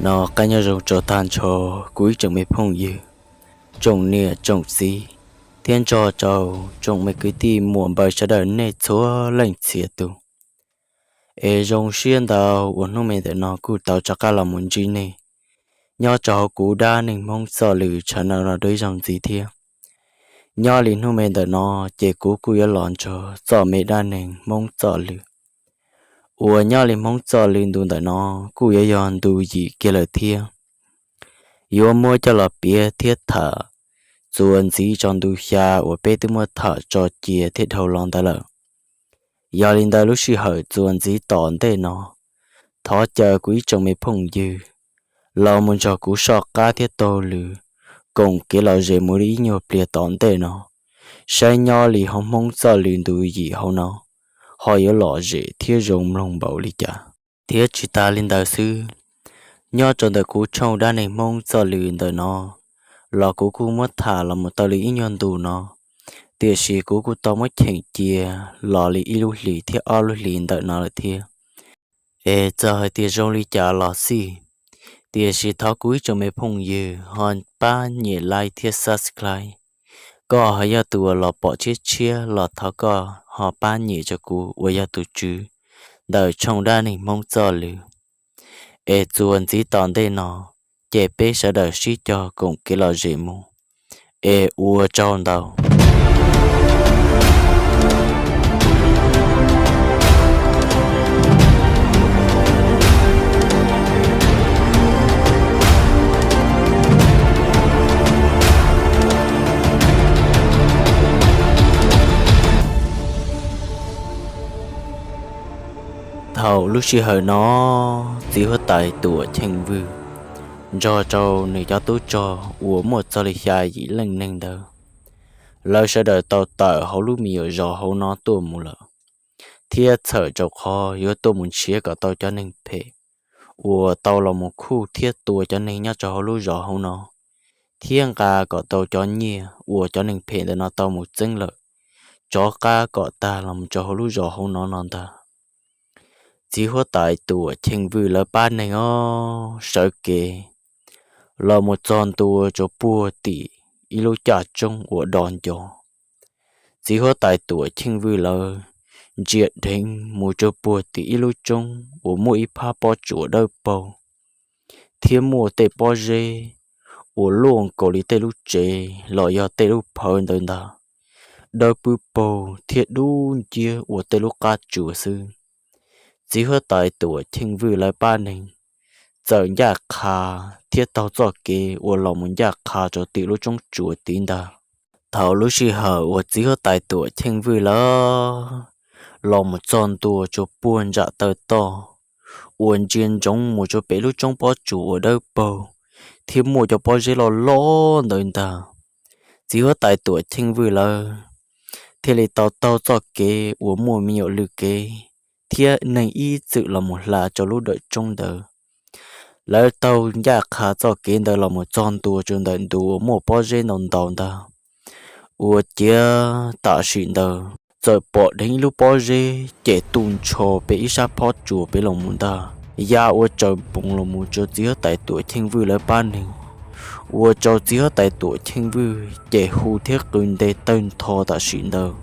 No qab nyob zoo rau tag nrho kuv ib tsoom me phooj ywg, tsoom niam tsoom txiv, thiab nrog rau tsoom me kwv tij muam npawg sawv daws nej txhua leej txhia tus. Es zoo siab ntau uas hnub me ntawm no kuj tau rov qab los mus ntsib nej nyob rau hauv kuv dab neeg Hmoob Txoj Lw channel no dua ib zaug ntxiv thiab. Nyob li hnub me ntawm no, ces kuv kuj yuav los nrog txoj me dab neeg Hmoob Txoj Lw uas nyob li Hmoob Txoj Lw ntu ntawm no kuj yuav yog ntu yim kiag lawm thiab. Yuav muab coj los piav thiab tham txuas ntxiv rau ntu xya uas peb twb muab tham tso cia thiab dhau los ntawd lawm. Yog li ntawd lub sij hawm txuas ntxiv tom ntej no, thov caw kuv ib tsoom me phooj ywg los mus nrog kuv soj qab thiab taug lw koom kev lom zem mus li ib nyuag pliag tom ntej no, saib nyob li hauv Hmoob Txoj Lw ntu yim hauv no ho yuav lom zem thiab zoo mloog npaum li cas. Thiab tsis tas li ntawd xwb, nyob rau ntawm kuv tshooj dab neeg Hmoob Txoj Lw ntawm no los kuv kuj muab tham los mus tau li ib nyuag ntu no, tiam sis kuv kuj tau muab cheem cia los li ib lub hlis thiab ob lub hlis ntawm no lawm thiab. Es txawm hais tias zoo li cas los xij, tiam sis thov kuv ib tsoom me phooj ywg ho pab nyem like thiab subscribe. Koj ho yog tus uas los pom tshiab tshiab los thov koj ho pab nyem rau kuv uas yog tus tswv ntawm tshooj dab neeg Hmoob Txoj Lw. Es txuas ntxiv tom ntej no, ces peb sawv daws sib cog koom kev lom zem mus. Es ua tsaug ntau. Thaum lub sij hawm no, txiv huab tais Tuam Cheej Vwj nrog rau nws cov tub rog uas muaj txog li xya yim leej neeg ntawd, lawv sawv daws tau tawm hauv lub me nyuam zos hauv no tuaj mus lawm, thiab txhawm rau qhov yuav tuaj mus nrhiav kom tau cov neeg phem uas tau los mus khuj thiab tua cov neeg nyob rau hauv lub zos hauv no, thiab nqa kom tau cov nyiaj uas cov neeg phem ntawm no tau mus txeeb lawm, rov qab kom tag los mus rau hauv lub zos hauv no no ntag. Txiv huab tais Tuam Cheej Vwj lawv pab neeg ob sawv kev los mus txog ntua rau puag tim ib lub caj roob uas do nco. Txiv huab tais Tuam Cheej Vwj lawv ntsia dheev mus rau puag tim ib lub roob uas muaj ib phab pob tsuas dawb paug, thiab muaj tej pob zeb uas luaj nkaus li tej lub tsev los yog tej lub phawv ntawd ntag, dawb pwb paug thiab dub nciab ua tej lub qab tsuas xwb. Txiv huab tais Tuam Cheej Vwj lawv pab neeg txawm ncaj qha thiab taug txoj kev uas los mus ncaj qha rau tim lub roob tsuas tid ntag. Thaum lub sij hawm uas txiv huab tais Tuam Cheej Vwj lawv los mus txog ntua rau puag nram taw toj uas ntsia ntsoov mus rau pem lub roob pob tsuas uas dawb paug thiab muaj cov pob zeb loj loj ntawd ntag, txiv huab tais Tuam Cheej Vwj lawv thiaj li tau taug txoj kev uas muaj me nyuam lw kev thiab neeg ib txwm los mus hla rau lub dawm roob ntawd. Lawv taug ncaj qha txoj kev ntawd los mus txog ntua rau ntawm ntu uas muaj pob zeb ntau ntau ntag, ua ciav tam sim ntawd txawm pom dheev ib lub pob zeb ces tu nrho pem ib sab pob tsuas pem los mus ntag, ya ua tsaws npoos los mus rau txiv huab tais Tuam Cheej Vwj lawv pab neeg, ua rau txiv huab tais Tuam Cheej Vwj ces hu thiab qw nte tawg ntho tam sim ntawd.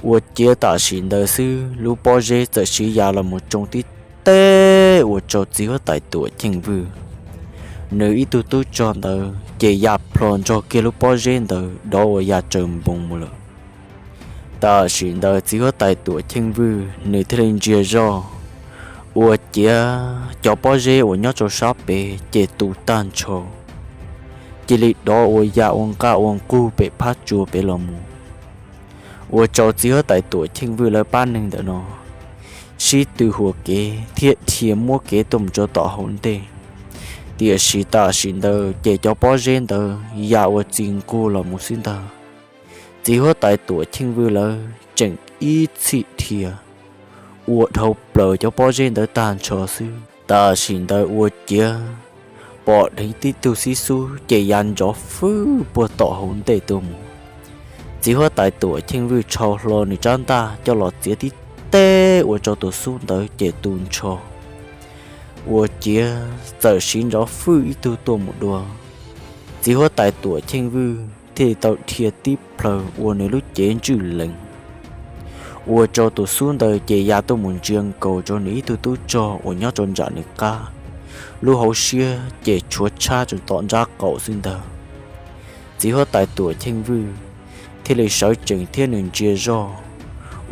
Ua ciav tam sim ntawd xwb lub pob zeb txawm siv ya los mus tsoo tib teb ua rau txiv huab tais Tuam Cheej Vwj nws ib tug tub rog ntawd ces ya plho nrog kiag lub pob zeb ntawd dov uas ya tsaws npoos mus lawm. Tam sim ntawd txiv huab tais Tuam Cheej Vwj nws thiaj li ntsia zoj, ua ciav cov pob zeb uas nyob rau sab pem ces tu tag nrho, cia li dov ua ya ua nqaj ua nqug pem phab tsua pem los mus, ua rau txiv huab tais Tuam Cheej Vwj lawv pab neeg ntawm no sib tw hua kev thiab dhia muab kev tuaj mus rau tom hauv ntej. Tiam sis tam sim ntawd ces cov pob zeb ntawd ya ua txi nquag los mus xwb ntag. Txiv huab tais Tuam Cheej Vwj lawv tseem ib txhij dhia ua dhau plaws cov pob zeb ntawd tag nrho xwb. Tam sim ntawd ua ciav pom dheev tib tug xib xub ces ya nrov fwb puag tom hauv ntej tuaj mus. Txiv huab tais Tuam Cheej Vwj tshau hlo nws rab ntaj coj los txiav tib teb ua rau tus xub ntawd ces tu nrho. Ua ciav txawm siv nrov fwj ib tug tuaj mus dua, txiv huab tais Tuam Cheej Vwj thiaj li tau dhia tib plhaws ua nws lub cev ntswj lees. Ua rau tus xub ntawd ces ya tuaj mus ntsia nkaus rau nws ib tug tub rog uas nyob rau nram nws qab, lub hauv siab ces tshuav tshab tseem tom nrab qaum xwb ntag. Txiv huab tais Tuam Cheej Vwj thiaj li sawv tsees thiab nws ntsia zoj,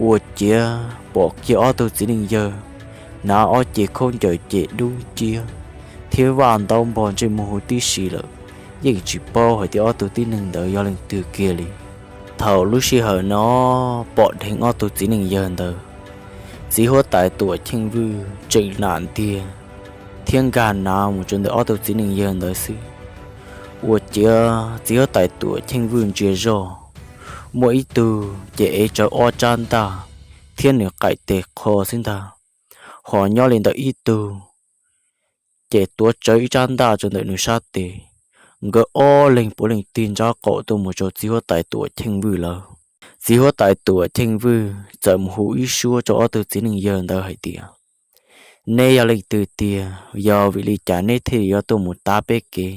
ua ciav pom kiag ob tug txiv neej yawg hnav ob ce khaub ncaws ces dub nciab thiab vaj ntaub npog ntsej muag huv tib si lawm, yeej tsis paub hais tias ob tug tib neeg ntawd yog leej twg kiag li. Thaum lub sij hawm no pom dheev ob tug txiv neej yawg ntawd, txiv huab tais Tuam Cheej Vwj tseem nam ntiag thiab nkag nav mus rau ntawm ob tug txiv neej yawg ntawd xwb. Ua ciav txiv huab tais Tuam Cheej Vwj ntsia zoj, muaj ib tug ces ev tsawv ob tsab ntaj thiab nws qaim tes qho xwb ntag, ho nyob li ntawm ib tug ces tuav tsawv ib tsab ntaj rau ntawm nws sab tes. Nkawd ob leeg puav leej tig nrab qaum tuaj mus rau txiv huab tais Tuam Cheej Vwj lawm. Txiv huab tais Tuam Cheej Vwj txawm mus hu ib suab rau ob tug txiv neej yawg ntawd hais tias, neb yog leej twg tiag, yog vim li cas neb thiaj yuav tuaj mus tav peb kev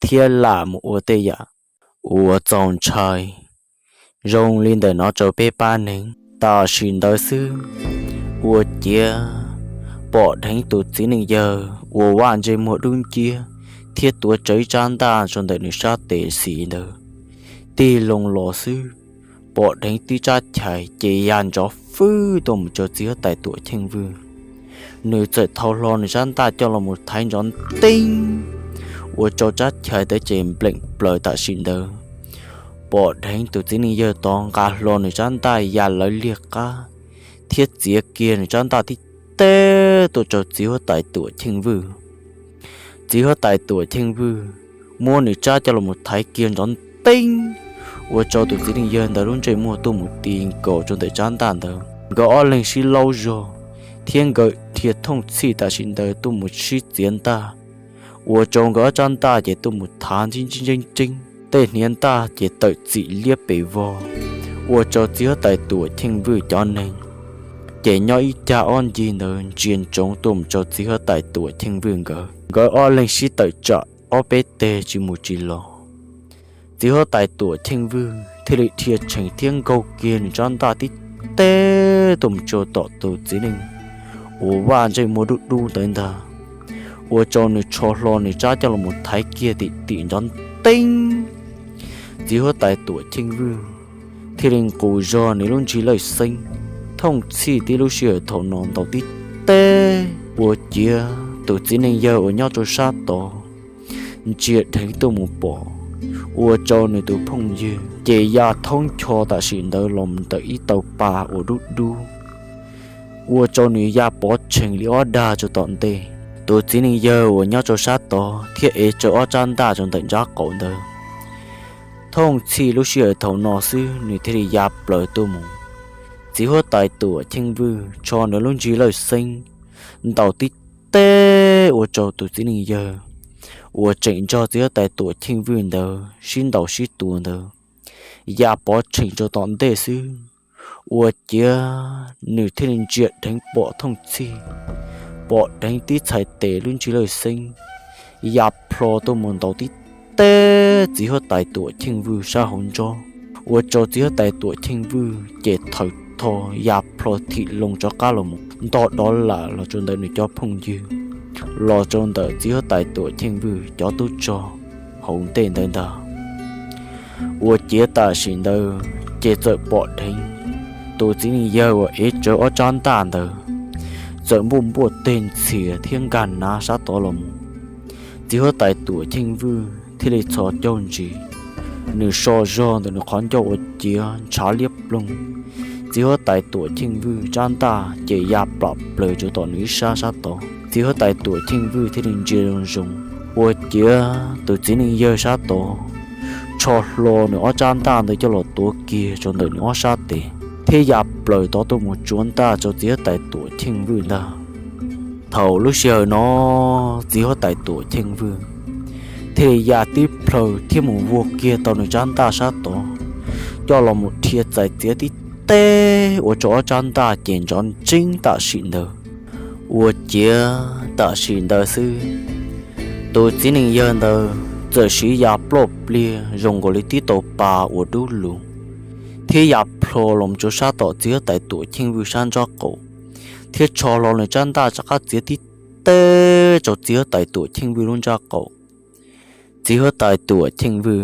thiab lam mus ua tej yam uas txaus ntshai zoo li ntawm no rau peb pab neeg? Tam sim ntawd xwb, ua ciav pom dheev tus txiv neej yawg uas vaj ntsej muag dub nciab thiab tuav tsawv ib tsab ntaj rau ntawm nws sab tes xis ntawd tig loo los xwb, pom dheev tib tsab chais ces ya nrov fwj tuaj mus rau txiv huab tais Tuam Cheej Vwj. Nws txawm thau hlo nws tsab ntaj coj los mus thaiv nrov nteeb, ua rau tsab chais ntawd ces npleem plaws tam sim ntawd. Pom dheev tus txiv neej yawg tod nqa hlo nws tsab ntaj ya lawv liag qab thiab txiav kiag nws tsab ntaj tib teb tuaj rau txiv huab tais Tuam Cheej Vwj. Txiv huab tais Tuam Cheej Vwj muab nws tsab coj los mus thaiv kiag nrov nteeb, ua rau tus txiv neej yawg ntawd lub ntsej muag tuaj mus ti nkaus rau ntawm tsab ntaj ntawd. Nkawd ob leeg sib laub zog thiab nkawd dhia thooj txhij tam sim ntawd tuaj mus sib txiav ntaj, ua rau nkawd ob tsab ntaj ces tuaj mus thav ntseb ntseb ntseb ntseb, tej hniav ntaj ces tawm txim liab pes vog, ua rau txiv huab tais Tuam Cheej Vwj cov neeg ces nyob ib cag ob ncig ntawd ntsia ntsoov tuaj mus rau txiv huab tais Tuam Cheej Vwj nkawd. Nkawd ob leeg sib tawm tsam ob peb teg tsis mus tsis los. Txiv huab tais Tuam Cheej Vwj thiaj li dhia tsheem thiab nkaug kiag nws tsab ntaj tib teb tuaj mus rau tom tus txiv neej uas vaj ntsej muag dub dub ntawd ntag, ua rau nws tsho hlo nws tsab coj los thaiv kiag tim tim nrov nteeb. Txiv huab tais Tuam Cheej Vwj thiaj li nqus zog nws lub ntsis lawj xeeb, thooj txhij tib lub sij hawm thaum no ntaus tib teb ua ciav tus txiv neej yawg uas nyob rau sab tod ntsia dheev tuaj mus pom, ua rau nws tus phooj ywg ces ya thoob ncho tam sim ntawd los ntawm ib tau pa uas dub dub, ua rau nws ya pov tshees li ob dag rau tom ntej. Tus txiv neej yawg uas nyob rau sab tod thiab ev tsawv ob tsab ntaj rau ntawm nrab qaum ntawd, thooj txhij lub sij hawm thaum no xwb nws thiaj li ya plaws tuaj mus. Txiv huab tais Tuam Cheej Vwj tsho nws lub ntsis lawj xeeb ntaus tib teb ua rau tus txiv neej yawg uas tseem nrog txiv huab tais Tuam Cheej Vwj ntawd sib ntaus sib tua ntawd ya pov tshees rau tom ntej xwb, ua ciav nws thiaj li ntsia dheev pom thooj txhij, pom dheev tib txhais tes lub ntsis lawj xeeb ya plho tuaj mus ntaus tib teb txiv huab tais Tuam Cheej Vwj sab hauv nrob, ua rau txiv huab tais Tuam Cheej Vwj ces thawm tho ya plho thim loo rov qab los mus ntog dov lam los rau ntawm nws cov phooj ywg, los rau ntawm txiv huab tais Tuam Cheej Vwj cov tub rog hauv ntej ntawd ntag. Ua ciav tam sim ntawd ces txawm pom dheev tus txiv neej yawg uas ev tsawv ob tsab ntaj ntawd txawm npuaj npuaj teg ntxhias thiab nkag nav sab tod los mus. Txiv huab tais Tuam Cheej Vwj thiaj li txhos caug ntsis, nws so zog ntawm nws qhov ncauj ua ciav ntshav liab ploog. Txiv huab tais Tuam Cheej Vwj tsab ntaj ces ya plam plaws rau tom nws ib sab sab tod. Txiv huab tais Tuam Cheej Vwj thiaj li ntsia zoo zoo, ua ciav tus txiv neej yawg sab tod tsho hlo nws ob tsab ntaj ntawd coj los tuav kiag rau ntawm nws ob sab tes thiab ya plaws tod tuaj mus tsuav ntaj rau txiv huab tais Tuam Cheej Vwj ntag. Thaum lub sij hawm no txiv huab tais Tuam Cheej Vwj thiaj li ya tib plhaw thiab mus vuag kiag tau nws tsab ntaj sab tod coj los mus dhia txais txiav tib teb ua rau ob tsab ntaj ces nrov ntseeb tam sim ntawd. Ua ciav tam sim ntawd xwb, tus txiv neej yawg ntawd txawm siv ya ploj pliag zoo nkaus li tib tau pa uas dub lug, thiab ya plho los rau sab tom txiv huab tais Tuam Cheej Vwj sab ntsab qaum, thiab tsho hlo nws tsab ntaj rov qab txiav tib teg rau txiv huab tais Tuam Cheej Vwj lub ntsab qaum. Txiv huab tais Tuam Cheej Vwj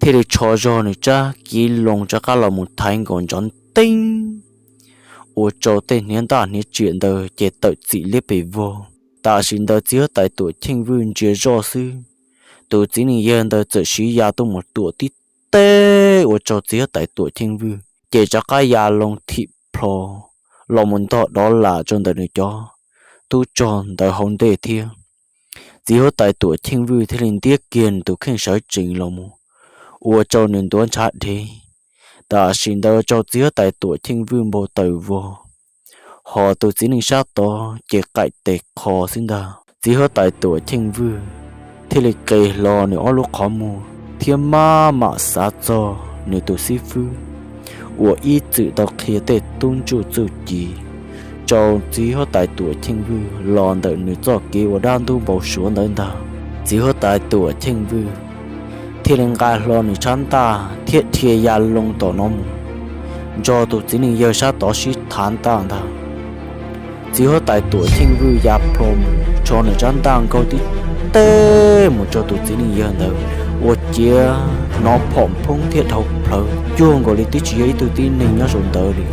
thiaj li tsho zog nws tsab kiv loo rov qab los mus thaiv nkaus ntsov nteeb, ua rau tej hniav ntaj hniav tsiam ntawd ces tawm txim liab pes vog. Tam sim ntawd txiv huab tais Tuam Cheej Vwj ntsia zoj xwb, tus txiv neej yawg ntawd txawm siv ya tuaj mus tuam tib teg ua rau txiv huab tais Tuam Cheej Vwj ces rov qab ya loo thim plho los mus ntog dov lam rau ntawm nws cov tub rog ntawd hauv ntej thiab. Txiv huab tais Tuam Cheej Vwj thiaj li ntiab kiag nws tus kheej sawv tsees los mus, ua rau nws ntuav ntshav dhev. Tam sim ntawd rau txiv huab tais Tuam Cheej Vwj npau taws vog, hos tus txiv neej sab tod ces qaim tes qho xwb ntag. Txiv huab tais Tuam Cheej Vwj thiaj li qe hlo nws ob lub qhov muag thiab maj mam xav txog nws tus xib fwb uas ib txwm tau qhia tej tub ntsuj txuj ci rau txiv huab tais Tuam Cheej Vwj los ntawm nws txoj kev ua dab ntub npau suav ntawd ntag. Txiv huab tais Tuam Cheej Vwj thiaj li nqa hlo nws tsab ntaj thiab dhia ya loo tom no mus, nrog tus txiv neej yawg sab tod sib thav ntaj ntag. Txiv huab tais Tuam Cheej Vwj ya plho mus tsho nws tsab ntaj nkaug tib teg mus rau tus txiv neej yawg ntawd, ua ciav hnov phom phoob thiab dhau plhawv cuag nkaus li twb tsis yog ib tug tib neeg nyob saum ntawd li.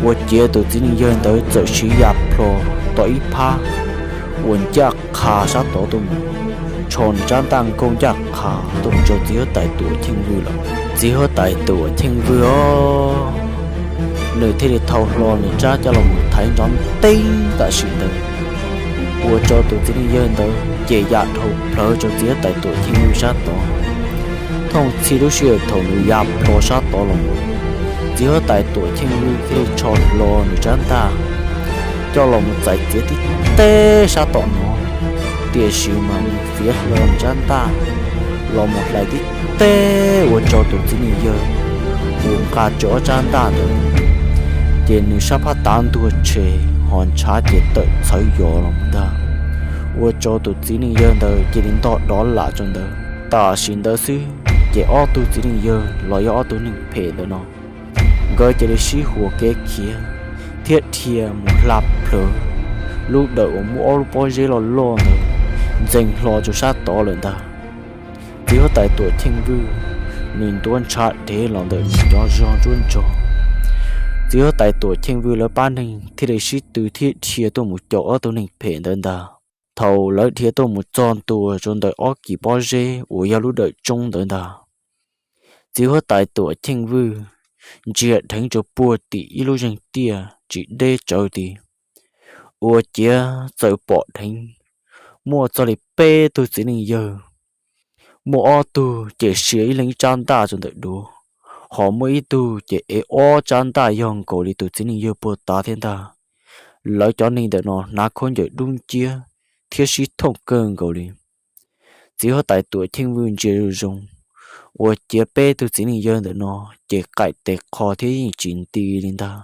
Ua ciav tus txiv neej yawg ntawd txawm siv ya plho tom ib phab uas ncaj qha sab tod tuaj mus, tsho nws tsab ntaj nkaug ncaj qha tuaj mus rau txiv huab tais Tuam Cheej Vwj lawm. Txiv huab tais Tuam Cheej Vwj os, nws thiaj li thau hlo nws tsab coj los mus thaiv nrov nteeb tam sim ntawd, ua rau tus txiv neej yawg ntawd ces ya dhau plhawv rau txiv huab tais Tuam Cheej Vwj sab tod. Thooj txhij lub sij hawm thaum nws ya plho sab tod los, txiv huab tais Tuam Cheej Vwj thiaj li tsho hlo nws tsab ntaj coj los mus txais txiav tib teg sab tom no, tiam sis mas nws fiav hlo nws tsab ntaj los mus hlais tib teg ua rau tus txiv neej yawg uas nqa rawv ob tsab ntaj ntawd, ces nws sab phab tav ntuag tshem ho ntshav ces tawm txhawv yos los mus ntag, ua rau tus txiv neej yawg ntawd cia li ntog dov lam rau ntawd. Tam sim ntawd xwb ces ob tug txiv neej yawg los yog ob tug neeg phem ntawm no, nkawd cia li sib huas kev khiav thiab dhia mus hla plhawv lub dawm uas muaj ob lub pob zeb loj loj ntawd ntxeev hlo rau sab tod lawm ntag. Txiv huab tais Tuam Cheej Vwj, nws ntuav ntshav dhev los ntawm nws cov zog ntsuab ntsog. Txiv huab tais Tuam Cheej Vwj lawv pab neeg thiaj li sib tw thiab dhia tuaj mus caum ob tug neeg phem ntawd ntag. Thaum lawv dhia tuaj mus txog ntua rau ntawm ob kis pob zeb uas yog lub dawm tsoob ntawd ntag, txiv huab tais Tuam Cheej Vwj ntsia dheev rau puag tim ib lub zeeg tiaj tsis deb tsawv tid, ua ciav txawm pom dheev muaj txog li peb tug txiv neej yawg. Muaj ob tug ces sia ib leeg ib tsab ntaj rau ntawm duav, ho muaj ib tug ces ev ob tsab ntaj yog nkaus li tus txiv neej yawg puag ta thiab ntag. Lawv cov neeg ntawm no hnav khaub ncaws dub nciab thiab sib thooj kawg nkaus li. Txiv huab tais Tuam Cheej Vwj ntsia zoo zoo, ua ciav peb tug txiv neej yawg ntawm no ces qaim tes qho thiab yeej tsis nti li ntag.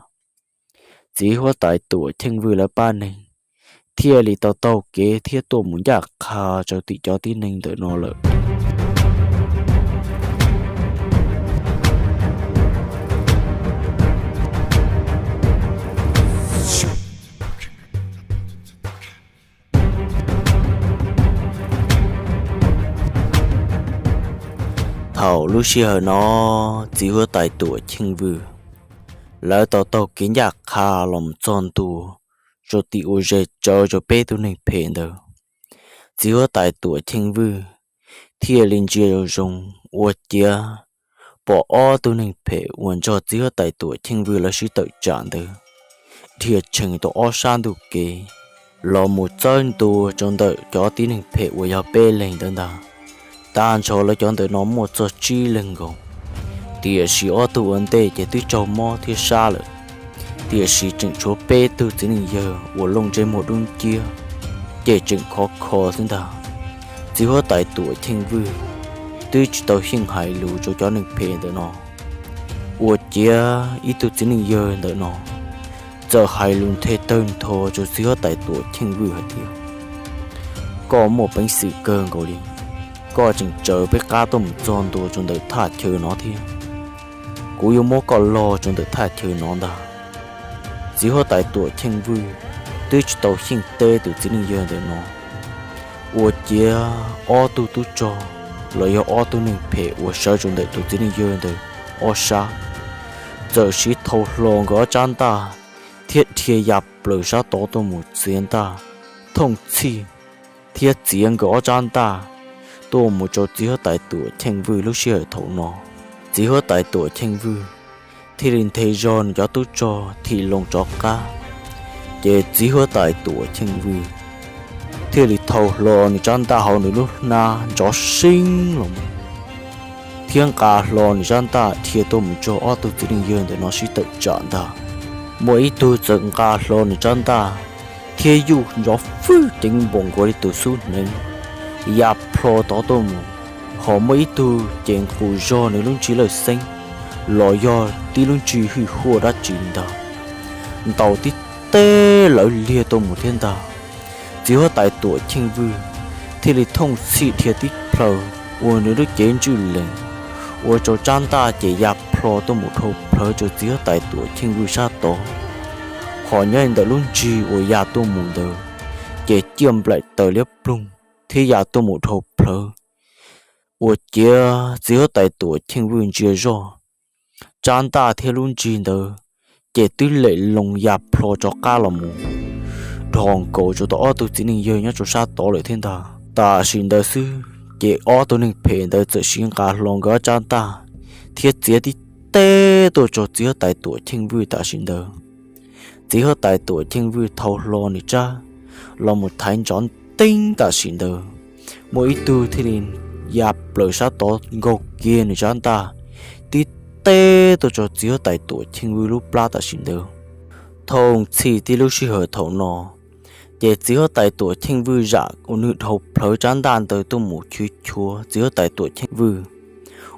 Txiv huab tais Tuam Cheej Vwj lawv pab neeg thiaj li tau taug kev thiab tuaj mus ncaj qha rau tim cov tib neeg ntawm no lawm. Thaum lub sij hawm no, txiv huab tais Tuam Cheej Vwj lawv tau taug kev ncaj qha los mus txog ntua rau tim uas ze tsawv rau peb tug neeg phem ntawd. Txiv huab tais Tuam Cheej Vwj thiaj li ntsia zoo zoo, ua ciav pom ob tug neeg phem uas nrog txiv huab tais Tuam Cheej Vwj lawv sib tawm tsam ntawd dhia tshee tau ob sab ntug kev los mus txawb ntua rau ntawm cov tib neeg phem uas yog peb leeg ntawd ntag. Tag nrho lawv cov ntawm no muaj txog tsib leeg nkaus, tiam sis ob tug ua ntej ces twb raug mob thiab sab lawm, tiam sis tseem tshuav peb tug txiv neej yawg uas looj ntsej muag dub nciab ces tseem khov kho xwb ntag. Txiv huab tais Tuam Cheej Vwj twb tsis tau xyeej hais lus rau cov neeg phem ntawm no, ua ciav ib tug txiv neej yawg ntawm no txawm hais lus nthe tawg ntho rau txiv huab tais Tuam Cheej Vwj hais tias, koj muaj peev xwm kawg nkaus li, koj tseem tsawv peb qab tuaj mus txog ntua rau ntawm thaj chaw no thiab. Kuv yuav muab koj log rau ntawm thaj chaw no ntag. Txiv huab tais Tuam Cheej Vwj twb tsis tau xyeej teb tus txiv neej yawg ntawm no, ua ciav ob tug tub rog los yog ob tug neeg phem uas sawv rau ntawm tus txiv neej yawg ntawd ob sab txawm siv thau hlo nkawd ob tsab ntaj thiab dhia ya plaws sab tod tuaj mus txiav ntaj thooj txhij thiab txiav nkawd ob tsab ntaj tuaj mus rau txiv huab tais Tuam Cheej Vwj lub sij hawm thaum no. Txiv huab tais Tuam Cheej Vwj thiaj li nthe zog nws cov tub rog thim loo rov qab, ces txiv huab tais Tuam Cheej Vwj thiaj li thau hlo nws tsab ntaj hauv nws lub hnab nrov seeb los mus thiab nqa hlo nws tsab ntaj dhia tuaj mus nrog ob tug txiv neej yawg ntawm no sib tawm tsam ntag. Muaj ib tug txawm nqa hlo nws tsab ntaj thiab yuj nrov fwj ceev npaum nkaus li tus xub hneev ya plho tod tuaj mus, ho muaj ib tug ces nqus zog nws lub ntsis lawj xeeb los yog tib lub ntsis hwj huaj dab tsi ntag, ntaus tib teb lawv liag tuaj mus thiab ntag. Txiv huab tais Tuam Cheej Vwj thiaj li thooj txhij dhia tib plhaw ua nws lub cev ntswj lees, ua rau tsab ntaj ces ya plho tuaj mus dhau plawv rau txiv huab tais Tuam Cheej Vwj sab tod, ho nyob ntawm lub ntsis uas ya tuaj mus ntawd ces ciaj nplaim taws liab ploog thiab ya tuaj mus dhau plawv, ua ciav txiv huab tais Tuam Cheej Vwj ntsia zoj, tsab ntaj thiab lub ntsis ntawd ces twb lem loo ya plho rov qab los mus dhos nkaus rau tau ob tug txiv neej yawg nyob rau sab tod lawm thiab ntag. Tam sim ntawd xwb ces ob tug neeg phem ntawd txawm siv nqa hlo nkawd ob tsab ntaj thiab txiav tib teb tuaj rau txiv huab tais Tuam Cheej Vwj tam sim ntawd. Txiv huab tais Tuam Cheej Vwj thau hlo nws tsab los mus thaiv ntsov nteeb tam sim ntawd, muaj ib tug thiaj li ya plaws sab tod nkaug kiag nws tsab ntaj tib teb tuaj rau txiv huab tais Tuam Cheej Vwj lub plab tam sim ntawd. Thooj txhij tib lub sij hawm thaum no ces txiv huab tais Tuam Cheej Vwj zam ua nws dhau plawv tsab ntaj ntawd tuaj mus chwv chua txiv huab tais Tuam Cheej Vwj,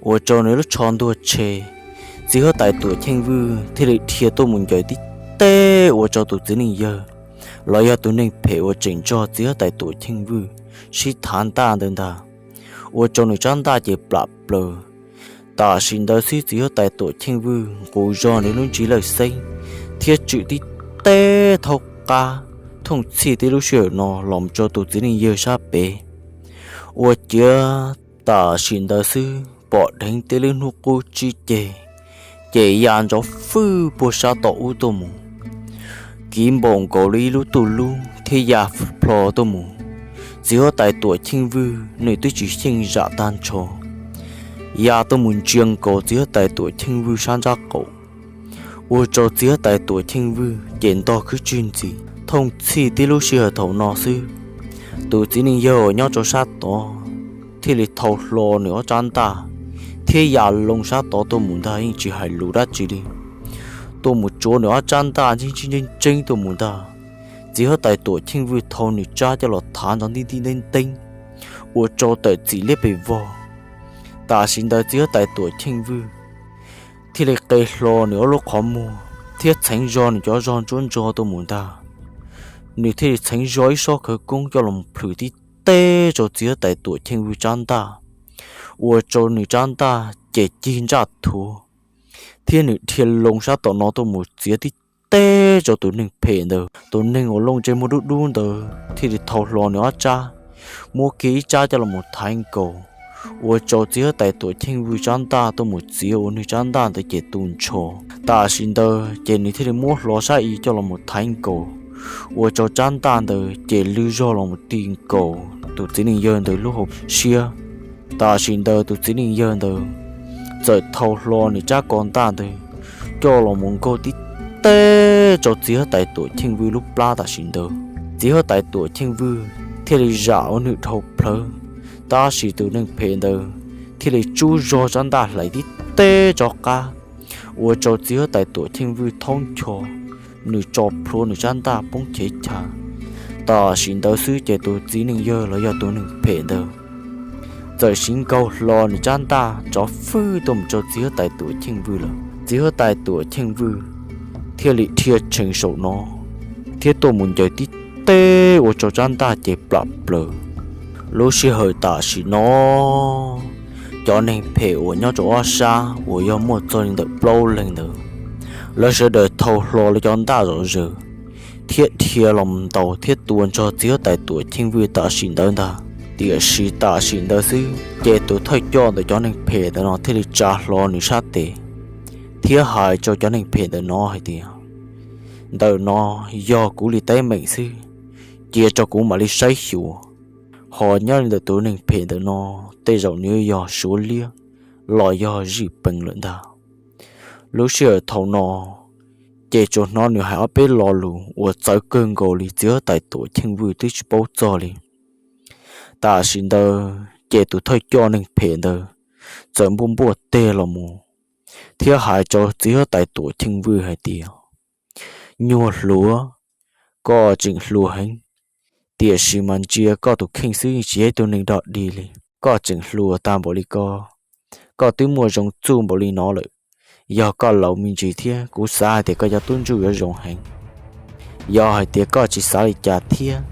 ua rau nws lub tsho ntuag tshe. Txiv huab tais Tuam Cheej Vwj thiaj li dhia tuaj mus ncaws tib teb ua rau tus txiv neej yawg los yog tus neeg phem uas tseem nrog txiv huab tais Tuam Cheej Vwj sib thav ntaj ntawd ntag, ua rau nws tsab ntaj ces plam plaws. Tam sim ntawd xwb txiv huab tais Tuam Cheej Vwj nqus zog nws lub ntsis lawj xeeb thiab tswm tib teb thaub qab thooj txhij tib lub sij hawm no los mus rau tus txiv neej yawg sab pem, ua ciav tam sim ntawd xwb pom dheev tib lub hnub qub tsib ceg ces ya ntsov fwj puag sab tom ub tuaj mus, kiv npaum nkaus li ib lub tuj lub thiab ya plho tuaj mus. Txiv huab tais Tuam Cheej Vwj nws twb tsis xyeej zam tag nrho, ya tuaj mus ntsia nkaus txiv huab tais Tuam Cheej Vwj sab ntsab qaum, ua rau txiv huab tais Tuam Cheej Vwj ces ntog khwb tswg ntxiv. Thooj txhij tib lub sij hawm thaum no xwb, tus txiv neej yawg uas nyob rau sab tod thiaj li thau hlo nws ob tsab ntaj thiab ya loo sab tod tuaj mus ntag, yeej tsis hais lus dab tsi li, tuaj mus tsuav nws ob tsab ntaj ntseeb ntseeb ntseeb ntseeb tuaj mus ntag. Txiv huab tais Tuam Cheej Vwj thau nws tsab coj los thav nrov ntij ntij nteeb nteeb, ua rau tawm txim liab pes vog. Tam sim ntawd txiv huab tais Tuam Cheej Vwj thiaj li qe hlo nws ob lub qhov muag thiab txheev zog nws cov zog ntsuab ntso tuaj mus ntag. Nws thiaj li txheev zog ib sob khawv koob coj los plhws tib teb rau txiv huab tais Tuam Cheej Vwj tsab ntaj, ua rau nws tsab ntaj ces cig ntsaj thuav, thiab nws dhia loo sab tom no tuaj mus txiav tib teb rau tus neeg phem ntawd. Tus neeg uas looj ntsej muag dub dub ntawd thiaj li thau hlo nws ob tsab, muab kiag ib tsab coj los thaiv nkaus, ua rau txiv huab tais Tuam Cheej Vwj tsab ntaj tuaj mus txiav ua nws tsab ntaj ntawd ces tu nrho. Tam sim ntawd ces nws thiaj li muab hlo sab i coj los thaiv nkaus, ua rau tsab ntaj ntawd ces lwj zog los mus ti nkaus tus txiv neej yawg ntawd lub hauv siab. Tam sim ntawd tus txiv neej yawg ntawd txawm thau hlo nws tsab ko ntaj ntawd coj los mus nkaug tib teb rau txiv huab tais Tuam Cheej Vwj lub plab tam sim ntawd. Txiv huab tais Tuam Cheej Vwj thiaj li zam ua nws dhau plawv, tab sis tus neeg phem ntawd thiaj li tsub zog tsab ntaj hlais tib teb rov qab, ua rau txiv huab tais Tuam Cheej Vwj thaub ncho, nws tso plhuav nws tsab ntaj poob chev chav. Tam sim ntawd xwb ces tus txiv neej yawg los yog tus neeg phem ntawd txawm siv nkaug hlo nws tsab ntaj nrov fwj tuaj mus rau txiv huab tais Tuam Cheej Vwj lawm. Txiv huab tais Tuam Cheej Vwj thiaj li dhia tshee saum no thiab tuaj mus ncaws tib teg ua rau tsab ntaj ces plam plaws. Lub sij hawm tam sim no cov neeg phem uas nyob rau ob sab uas yog muaj txog li ntawm plaub leeg ntawd, lawv sawv daws thau hlo lawv cov ntaj zom zaws thiab dhia los ntaus thiab tua nrog txiv huab tais Tuam Cheej Vwj tam sim ntawd ntag. Tiam sis tam sim ntawd xwb ces tus thawj coj ntawm cov neeg phem ntawm no thiaj li tsa hlo nws sab tes thiab hais rau cov neeg phem ntawm no hais tias, ntawm no yog kuv li teeb meem xwb, cia rau kuv mam li saib xyuas. Ho nyob li ntawm tus neeg phem ntawm no, tej zaum nws yog Suav liab los yog zij pees lawm ntag. Lub sij hawm thaum no ces tsuas hnov nws hais ob peb lo lus uas txawv kawg nkaus li txiv huab tais Tuam Cheej Vwj twb tsis paub txog li. Tam sim ntawd ces tus thawj coj neeg phem ntawd txawm npuaj npuaj teg los mus thiab hais rau txiv huab tais Tuam Cheej Vwj hais tias, nyuag hluas, koj tseem hluas heev, tiam sis mas ntsia koj tus kheej xwb tsis yog ib tug neeg dog dig li. Koj tseem hluas tag npaum li ko, koj twb muaj zoo txuj npaum li no lawm. Yog koj laus me ntsis thiab kuv xav hais tias koj cov tub ntsuj yuav zoo heev. Yog hais tias koj tsis xav li cas thiab,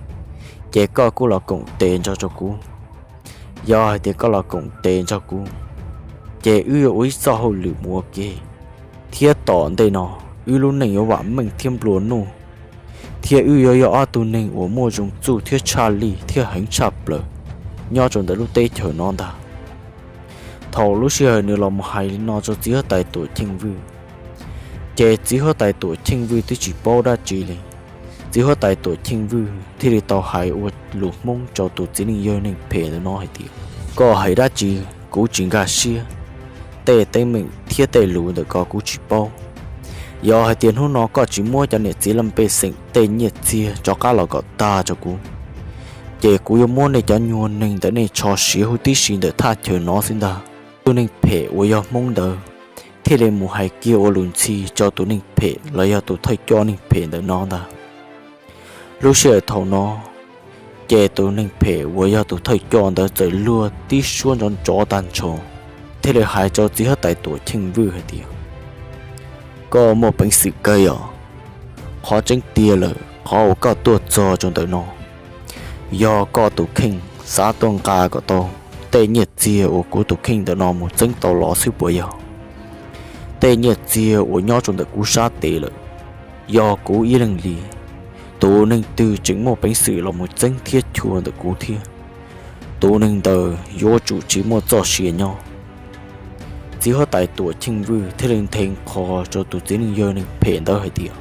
ces koj kuj los koom tes nrog rau kuv. Yog hais tias koj los koom tes nrog kuv, ces wb yuav ua ib txoj hauj lwm mus ua ke, thiab tom ntej no wb lub neej yuav vam meej thiab nplua nuj, thiab wb yuav yog ob tug neeg uas muaj zoo txuj thiab tshaj lij thiab heev tshaj plaws nyob rau ntawm lub teb chaws no ntag. Thaum lub sij hawm nws los mus hais li no rau txiv huab tais Tuam Cheej Vwj, ces txiv huab tais Tuam Cheej Vwj twb tsis paub dab tsi li. Txiv huab tais Tuam Cheej Vwj thiaj li tau hais ua lus Hmoob rau tus txiv neej yawg neeg phem ntawm no hais tias, koj hais dab tsi kuv tsis nkag siab, tej teeb meem thiab tej lus ntawm ko kuv tsis paub. Yog hais tias hnub no koj tsis muab cov niam txiv laj pej xeem tej nyiaj txiag rov qab los kom tag rau kuv, ces kuv yuav muab nej cov nyuag neeg ntawm nej tsho siav huv tib si ntawm thaj chaw no xwb ntag. Tus neeg phem uas yog Hmoob ntawd thiaj li mus hais kiag ua lus ntxhi rau tus neeg phem los yog tus thawj coj neeg phem ntawm no ntag. Lub sij hawm thaum no, ces tus neeg phem uas yog tus thawj coj ntawd txawm luag tib suab nrov nrov tag nrho, thiaj li hais rau txiv huab tais Tuam Cheej Vwj hais tias, koj muaj peev xwm kawg os. Qhov tseeb tiag lawm qhov uas koj tuaj txog rau ntawm no, yog koj tus kheej xav tuaj nqa kom tau tej nyiaj txiag uas kuv tus kheej ntawm no mus txeeb tau los xwb puas yog? Tej nyiaj txiag uas nyob rau ntawm kuv sab tes lawm, yog kuv ib leeg li, tus neeg twg tseem muaj peev xwm los mus txeeb thiab chua ntawm kuv thiab, tus neeg ntawd yuav tsum tsis muaj txoj sia nyob. Txiv huab tais Tuam Cheej Vwj thiaj li nthe nqho rau tus txiv neej yawg neeg phem ntawd hais tias,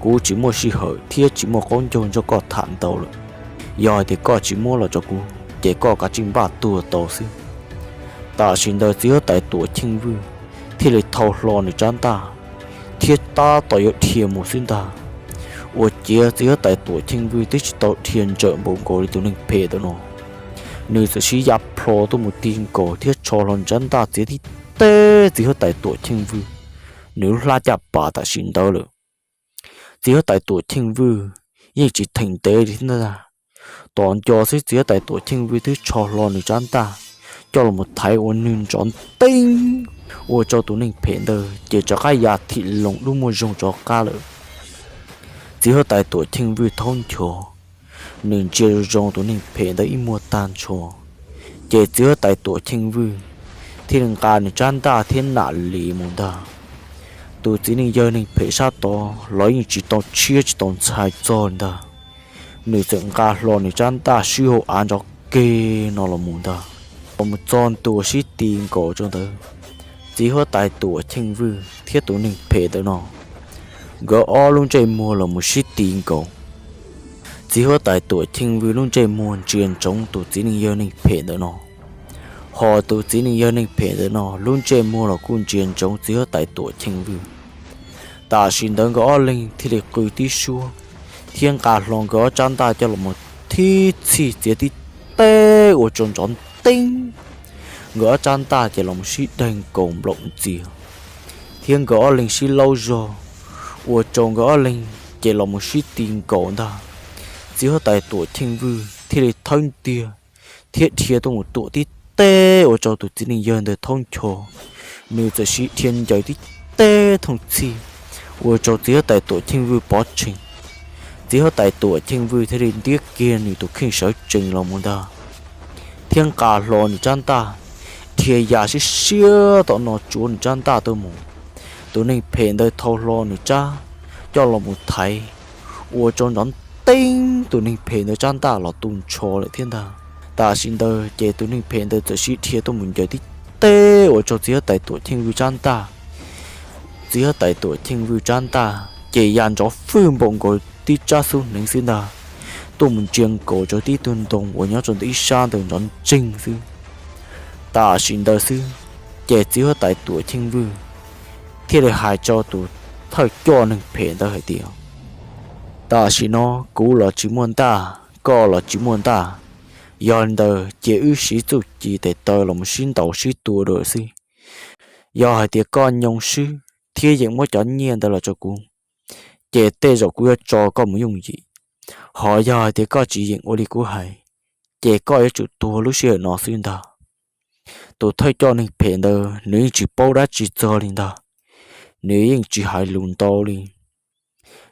kuv tsis muaj sij hawm thiab tsis muaj qaub ncaug nrog koj tham ntau lawm. Yog hais tias koj tsis muab los rau kuv, ces koj kav tsij npaj tuag tau xwb. Tam sim ntawd txiv huab tais Tuam Cheej Vwj thiaj li thau hlo nws tsab ntaj thiab tab tom yuav dhia mus xwb ntag. Ua ciav txiv huab tais Tuam Cheej Vwj twb tsis tau dhia ntsawm npaum nkaus li tus neeg phem ntawm no, nws txawm sib ya plho tuaj mus ti nkaus thiab tsho hlo nws tsab ntaj txiav tib teg txiv huab tais Tuam Cheej Vwj nws lub hlab caj pas tam sim ntawd lawm. Txiv huab tais Tuam Cheej Vwj yeej tsis theem ntev li thiab ntag, tom nco xwb txiv huab tais Tuam Cheej Vwj twb tsho hlo nws tsab ntaj coj los thaiv ua nws nrov nteeb, ua rau tus neeg phem ntawd ces rov qab ya thim loo lub muag zoo rov qab lawm. Txiv huab tais Tuam Cheej Vwj thaub ncho, nws ntsia zoo zoo tus neeg phem ntawd ib muag tag nrho, ces txiv huab tais Tuam Cheej Vwj thiaj li nqa nws tsab ntaj thiab nam li mus ntag. Tus txiv neej yawg neeg phem sab tod los yeej tsis tau tshiab tsis tau ntshai txog li ntag, nws txawm nqa hlo nws tsab ntaj sib hauv av nrov keg no los mus ntag. Los mus txog ntua sib ti nkaus rau ntawd, txiv huab tais Tuam Cheej Vwj thiab tus neeg phem ntawm no, nkawd ob lub ntsej muag los mus sib ti nkaus. Txiv huab tais Tuam Cheej Vwj lub ntsej muag ntsia ntsoov tus txiv neej yawg neeg phem ntawm no, ho tus txiv neej yawg neeg phem ntawm no lub ntsej muag los kuj ntsia ntsoov txiv huab tais Tuam Cheej Vwj. Tam sim ntawd nkawd ob leeg thiaj li qw tib suab thiab nqa hlo nkawd ob tsab ntaj coj los thib txhij txiav tib teg ua rau nrov nteeb. Nkawd ob tsab ntaj ces los mus sib daig nkaus nplaum ntxiag, thiab nkawd ob leeg sib laub zog, ua rau nkawd ob leeg ces los mus sib ti nkaus ntag. Txiv huab tais Tuam Cheej Vwj thiaj li thawb ntiag thiab dhia tuaj mus tuam tib teg ua rau tus txiv neej yawg ntawd thaub ncho, nws txawm sib dhia ncaws tib teg thooj txhij, ua rau txiv huab tais Tuam Cheej Vwj pov tseg. Txiv huab tais Tuam Cheej Vwj thiaj li ntiab kiag nws tus kheej sawv tsees los mus ntag, thiab nqa hlo nws rab ntaj, dhia ya siab siab tom no tsuav nws rab ntaj tuaj mus. Tus neeg phem ntawd thau hlo nws rab coj los mus thaiv, ua rau nrov nteeb tus neeg phem ntawd rab ntaj los tu nrho lawm thiab ntag. Tam sim ntawd ces tus neeg phem ntawd txawm sib dhia tuaj mus ncaws tib teg ua rau txiv huab tais Tuam Cheej Vwj rab ntaj. Txiv huab tais Tuam Cheej Vwj rab ntaj ces ya nrov fwj npaum nkaus tib rab xub hneev xwb ntag, tuaj mus ntsia nkaus rau tib tug ntoo uas nyob rau ntawm ib sab ntawd nrov ntseeg xwb. Tam sim ntawd xwb, ces txiv huab tais Tuam Cheej Vwj thiaj li hais rau tus thawj coj neeg phem ntawd hais tias, tam sim no kuv los tsis muaj ntaj, koj los tsis muaj ntaj, yog li ntawd ces wb siv txuj ci tes taw los sib ntaus sib tua dua xwb. Yog hais tias koj nyoo swb thiab yeem muab cov nyiaj ntawd los rau kuv, ces tej zaum kuv yuav tso koj mus yooj yim. Ho yog hais tias koj tsis yeem ua li kuv hais, ces koj yuav tsum tuag lub sij hawm no xwb ntag. Tus thawj coj neeg phem ntawd nws yeej tsis paub dab tsi txog li ntag, nws yeej tsis hais lus ntau li.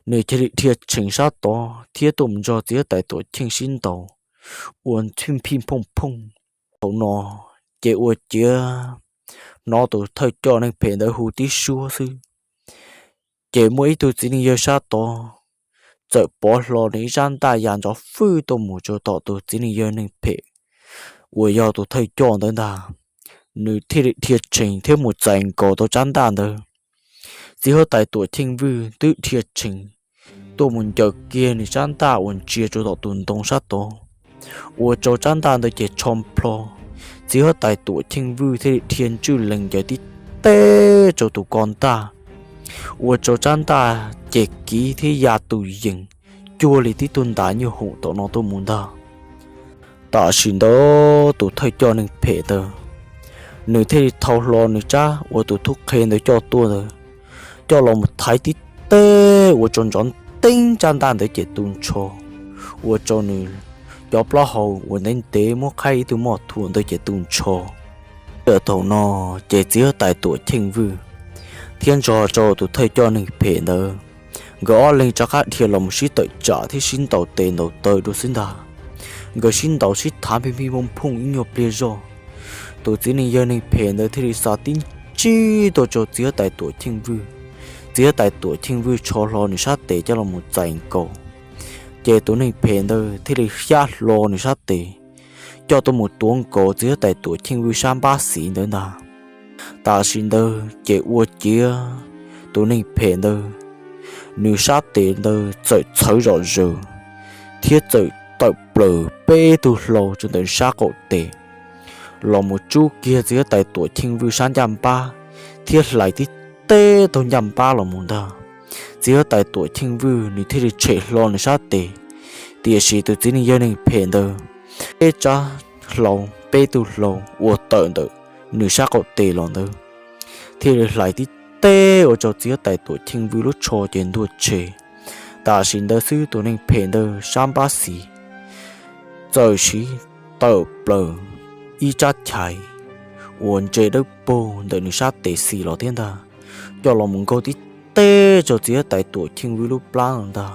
Nws cia li dhia tshees sab tod thiab tuaj mus nrog txiv huab tais Tuam Cheej sib ntaus ua phij phij phooj phooj. Thaum no ces ua ciav hnov tus thawj coj neeg phem ntawd hu tib suab xwb, ces muaj ib tug txiv neej yawg sab tod txawm pov hlo nws ib rab ntaj ya nrov fwj tuaj mus rau tom tus txiv neej yawg neeg phem uas yog tus thawj coj ntawd ntag. Nws thiaj li dhia tshees thiab mus txais nkaus tau rab ntaj ntawd. Txiv huab tais Tuam Cheej Vwj twb dhia tshees tuaj mus ncaws kiag nws rab ntaj uas ntsia rau tom tus ntoo sab tod, ua rau rab ntaj ntawd ces tsho plho. Txiv huab tais Tuam Cheej Vwj thiaj li dhia ntswj lees ncaws tib teg rau tus ko ntaj, ua rau rab ntaj ces kiv thiab ya tus yees cuag li tib tug ntas nyuj hoom tom no tuaj mus ntag. Tam sim ntawd tus thawj coj neeg phem ntawd, nws thiaj li thau hlo nws rab uas tus thub qhe ntawd coj tuaj ntawd, coj los mus thaiv tib teg ua rau nrov nteeb rab ntaj ntawd ces tu nrho, ua rau nws cov plaub hau uas ntev ntev muab qhaib ib tug moj thuam ntawd ces tu nrho. Thaum no ces txiv huab tais Tuam Cheej Vwj thiab nrog rau tus thawj coj neeg phem ntawd, nkawd ob leeg rov qab dhia los mus sib tawm tsam thiab sib ntaus tes ntaus taw dua xwb ntag. Nkawd sib ntaus sib thav phij phij phooj phooj ib nyuag pliag zoj. Tus txiv neej yawg neeg phem ntawd thiaj li xa tib ntsig tuaj rau txiv huab tais Tuam Cheej Vwj. Txiv huab tais Tuam Cheej Vwj tsho hlo nws sab tes coj los mus txais nkaus, ces tus neeg phem ntawd thiaj li xyab hlo nws sab tes coj tuaj mus tuav nkaus txiv huab tais Tuam Cheej Vwj sab npab xiv ntawd ntag. Tam sim ntawd ces ua ciav tus neeg phem ntawd, nws sab tes ntawd txawm txhawv zom zaws thiab txawm tawm plaws peb tug hlau rau ntawm sab qaum tes los mus tsub kiag txiv huab tais Tuam Cheej Vwj sab ncaj npab thiab hlais tib teg taug ncaj npab los mus ntag. Txiv huab tais Tuam Cheej Vwj nws thiaj li tshem hlo nws sab tes, tiam sis tus txiv neej yawg neeg phem ntawd, peb rab hlau, peb tug hlau uas tawm ntawm nws sab qaum tes los ntawd thiaj li hlais tib teg ua rau txiv huab tais Tuam Cheej Vwj lub tsho ces ntuag tshe. Tam sim ntawd xwb tus neeg phem ntawd sab npab xiv txawm siv tawm plaws ib rab chais uas ntse dawb paug ntawm nws sab tes xis los thiab ntag, coj los mus nkaug tib teg rau txiv huab tais Tuam Cheej Vwj lub plab ntag.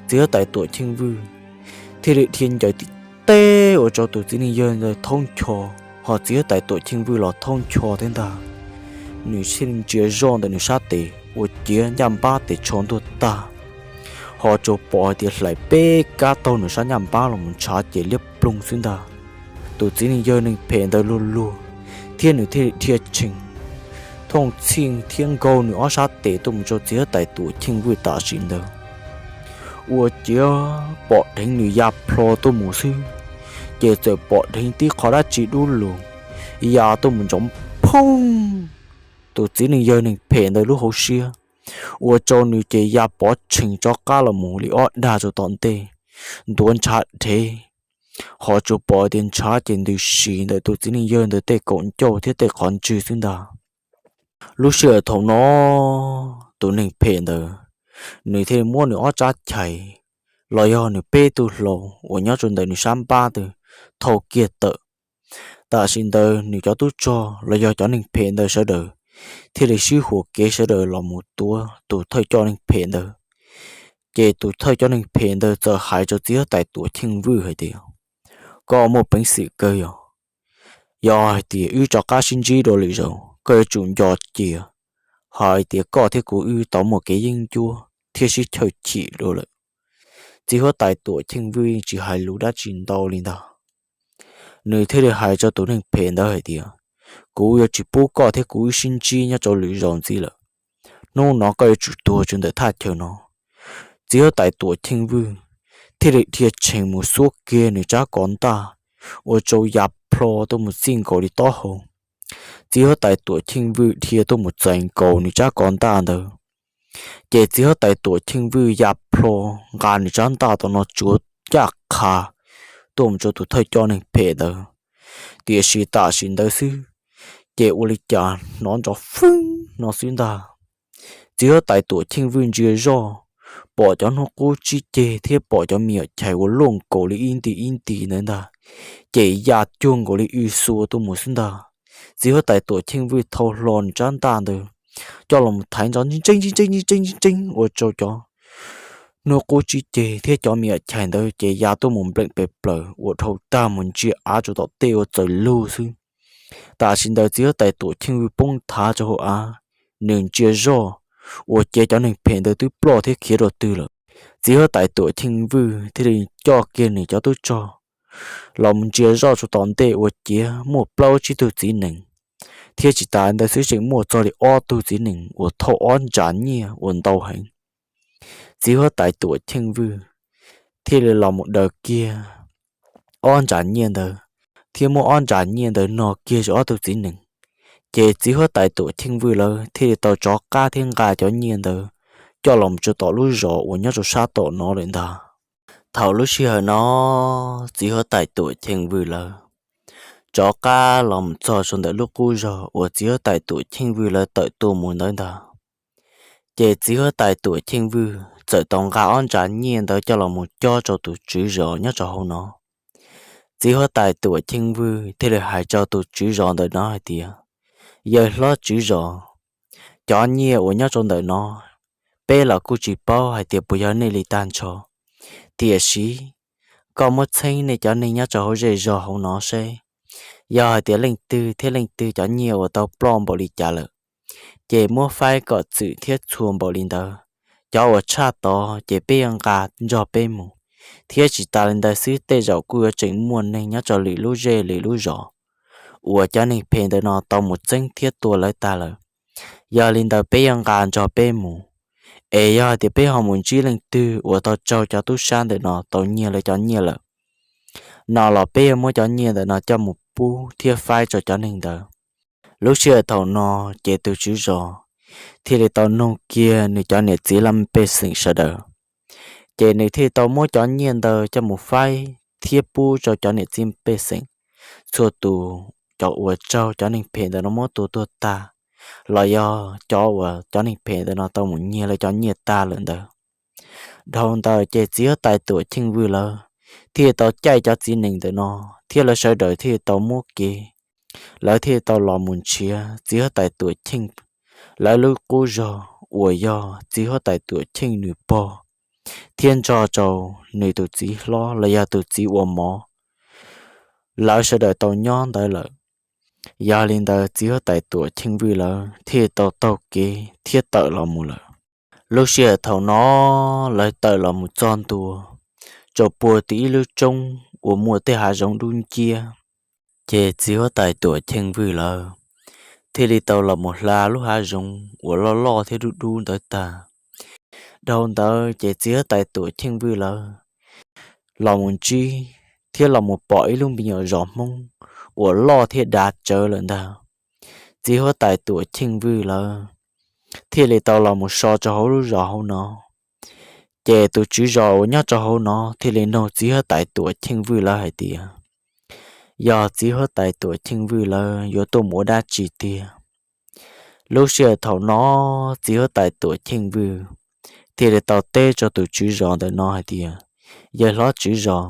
Txiv huab tais Tuam Cheej Vwj thiaj li dhia ncaws tib teg ua rau tus txiv neej yawg ntawd thaub ncho, ho txiv huab tais Tuam Cheej Vwj los thaub ncho thiab ntag. Nws thiaj li ntsia zoj ntawm nws sab tes ua ciav ncaj npab tes tsho ntuag tag, ho tsuas pom hais tias hlais peb kab taug nws sab ncaj npab los mus ntshav ces liab ploog xwb ntag. Tus txiv neej yawg neeg phem ntawd luag luag thiab nws thiaj li dhia tshees thooj txhij thiab nkaug nws ob sab tes tuaj mus rau txiv huab tais Tuam Cheej Vwj tam sim ntawd. Ua ciav pom dheev nws ya plho tuaj mus xwb, ces txawm pom dheev tib qho dab tsi dub lug ya tuaj mus nrov phooj tus txiv neej yawg neeg phem ntawd lub hauv siab, ua rau nws ces ya pov tshees rov qab los mus li ob dag rau tom ntej, ntuav ntshav dhev, ho tsuas pom tias ntshav ces ntws si ntawm tus txiv neej yawg ntawd tej kaum ncauj thiab tej qhov ntswg xwb ntag. Lub sij hawm thaum no tus neeg phem ntawd, nws thiaj li muab nws ob rab chais los yog nws peb tug hlau uas nyob rau ntawm nws sab npab ntawd thau kiag tawm. Tam sim ntawd nws cov tub rog los yog cov neeg phem ntawd sawv daws thiaj li sib huas kev sawv daws los mus tuav tus thawj coj neeg phem ntawd. Ces tus thawj coj neeg phem ntawd txawm hais rau txiv huab tais Tuam Cheej Vwj hais tias, koj muaj peev xwm kawg yog, yog hais tias wb rov qab sib ntsib dua lwm zaus koj yuav tsum nco cia hais tias koj thiab kuv wb tau muaj kev yeeb ncuab thiab sib chawj chim dua lawm. Txiv huab tais Tuam Cheej Vwj tsis hais lus dab tsi ntau li ntag, nws thiaj li hais rau tus neeg phem ntawd hais tias, kuv yuav tsis pub koj thiab kuv wb sib ntsib nyob rau lwm zaus ntxiv lawm. Hnub no koj yuav tsum tuag rau ntawm thaj chaw no. Txiv huab tais Tuam Cheej Vwj thiaj li dhia tshees mus xuab kiag nws tsab kov ntaj, ua rau ya plho tuaj mus txij nkaus li taub hau. Txiv huab tais Tuam Cheej Vwj dhia tuaj mus txais nkaus nws tsab kov ntaj ntawd, ces txiv huab tais Tuam Cheej Vwj ya plho nqa nws tsab ntaj tom no tsuav caj qha tuaj mus rau tus thawj coj neeg phem ntawd. Tiam sis tam sim ntawd xwb, ces ua li cas hnov nrov fwb no xwb ntag. Txiv huab tais Tuam Cheej Vwj ntsia zoj, pom cov hnub qub tsib ceg thiab pom cov me nyuam chais uas luaj nkaus li ib nti ib nti ntawd ntag, ces ya cuag nkaus li w xua tuaj mus xwb ntag. Txiv huab tais Tuam Cheej Vwj thau hlo nws tsab ntaj ntawd coj los thaiv nrov ntseeb ntseeb ntseeb ntseeb ntseeb ntseeb ua rau cov hnub qub tsib ceg thiab cov me nyuam chais ntawd ces ya tuaj mus npleem pes plaws ua dhau tag mus ntsia av rau tom tej ua txaws lug xwb. Tam sim ntawd txiv huab tais Tuam Cheej Vwj poob thav rau hauv av, nws ntsia zoj uas ces cov neeg phem ntawd twb ploj thiab khiav rau twg lawm. Txiv huab tais Tuam Cheej Vwj thiaj li coj kiag nws cov tub rog los mus ntsia zoj rau tom ntej uas ciav muaj plaub tsib tug txiv nees, thiab tsis tas ntawd xwb tseem muaj txog li ob tug txiv nees uas thauj ob ntsas nyiaj uas ntau heev. Txiv huab tais Tuam Cheej Vwj thiaj li los mus daws kiag ob ntsas nyiaj ntawd, thiab muab ob ntsas nyiaj ntawd no kiag rau ob tug txiv nees. Ces txiv huab tais Tuam Cheej Vwj lawv thiaj li tau rov qab thiab nqa cov nyiaj ntawd coj los mus rau tom lub zos uas nyob rau sab tom no lawm ntag. Thaum lub sij hawm no, txiv huab tais Tuam Cheej Vwj lawv rov qab los mus txog rau ntawm lub qub zog uas txiv huab tais Tuam Cheej Vwj lawv tawm tuaj mus ntawd ntag. Ces txiv huab tais Tuam Cheej Vwj txawm tau nqa ob ntsas nyiaj ntawd coj los mus cob rau tus tswv zos nyob rau hauv no. Txiv huab tais Tuam Cheej Vwj thiaj li hais rau tus tswv zos ntawm no hais tias, yawg hlob tswv zos, cov nyiaj uas nyob rau ntawm no, peb los kuj tsis paub hais tias puas yog nej li tag nrho. Tiam sis koj muab txheeb nej cov neeg nyob rau hauv zej zog hauv no seb, yog hais tias leej twg thiab leej twg cov nyiaj uas tau ploj npaum li cas lawm, ces muab faib kom txwm thiab txhua npaum li ntawd. Cov uas tshaj tod ces peb yuav nqa nrog peb mus, thiab tsis tas li ntawd xwb tej zaum kuj yuav tseem muaj neeg nyob rau lwm lub zej lwm lub zos uas cov neeg phem ntawm no tau mus txeeb thiab tua lawv tag lawm. Yog li ntawd peb yuav nqa nrog peb mus, es yog hais tias peb ho mus ntsib leej twg uas tau raug cov tub sab ntawm no tau nyiag lawv cov nyiaj lawm no los peb yuav muab cov nyiaj ntawm no coj mus pub thiab faib rau cov neeg ntawd. Lub sij hawm thaum no, ces tus tswv zos thiaj li tau nug kiag nws cov niam txiv laj mej pej xeem sawv daws, ces nws thiaj li tau muab cov nyiaj ntawd coj mus faib thiab pub rau cov niam txiv pej xeem txhua tus, cov uas raug cov neeg phem ntawm no muab tua tuag tag, los yog cov uas cov neeg phem ntawm no tau mus nyiag lawv cov nyiaj tag lawm ntawd. Dhau ntawd ces txiv huab tais Tuam Cheej Vwj lawv thiaj tau caij cov txiv nees ntawm no, thiab lawv sawv daws thiaj tau muab kev, lawv thiaj tau los mus nrhiav txiv huab tais Tuam Cheej lawv lub qub zog uas yog txiv huab tais Tuam Cheej nws pog, thiab nrog rau nws tus txiv hlob los yog tus txiv ua mov, lawv sawv daws tau nyob ntawd lawm. Yog li ntawd txiv huab tais Tuam Cheej Vwj lawv thiaj tau taug kev thiab tawm los mus lawm. Lub sij hawm thaum no, lawv tawm los mus txog ntua rau puag tim ib lub roob uas muaj tej hav zoov dub nciab, ces txiv huab tais Tuam Cheej Vwj lawv thiaj li tau los mus hla lub hav zoov uas loj loj thiab dub dub ntawd tag. Dhau ntawd ces txiv huab tais Tuam Cheej Vwj lawv los mus ntsib thiab los mus pom ib lub me nyuam zos Hmoob uas loj thiab dav tsawv lawm ntag. Txiv huab tais Tuam Cheej Vwj lawv thiaj li tau los mus so rau hauv lub zos hauv no. Ces tus tswv zos uas nyob rau hauv no thiaj li nug txiv huab tais Tuam Cheej Vwj lawv hais tias, yog txiv huab tais Tuam Cheej Vwj lawv yuav tuaj mus ua dab tsi tiag? Lub sij hawm thaum no, txiv huab tais Tuam Cheej Vwj thiaj li tau teb rau tus tswv zos ntawm no hais tias, yawg hlob tswv zos,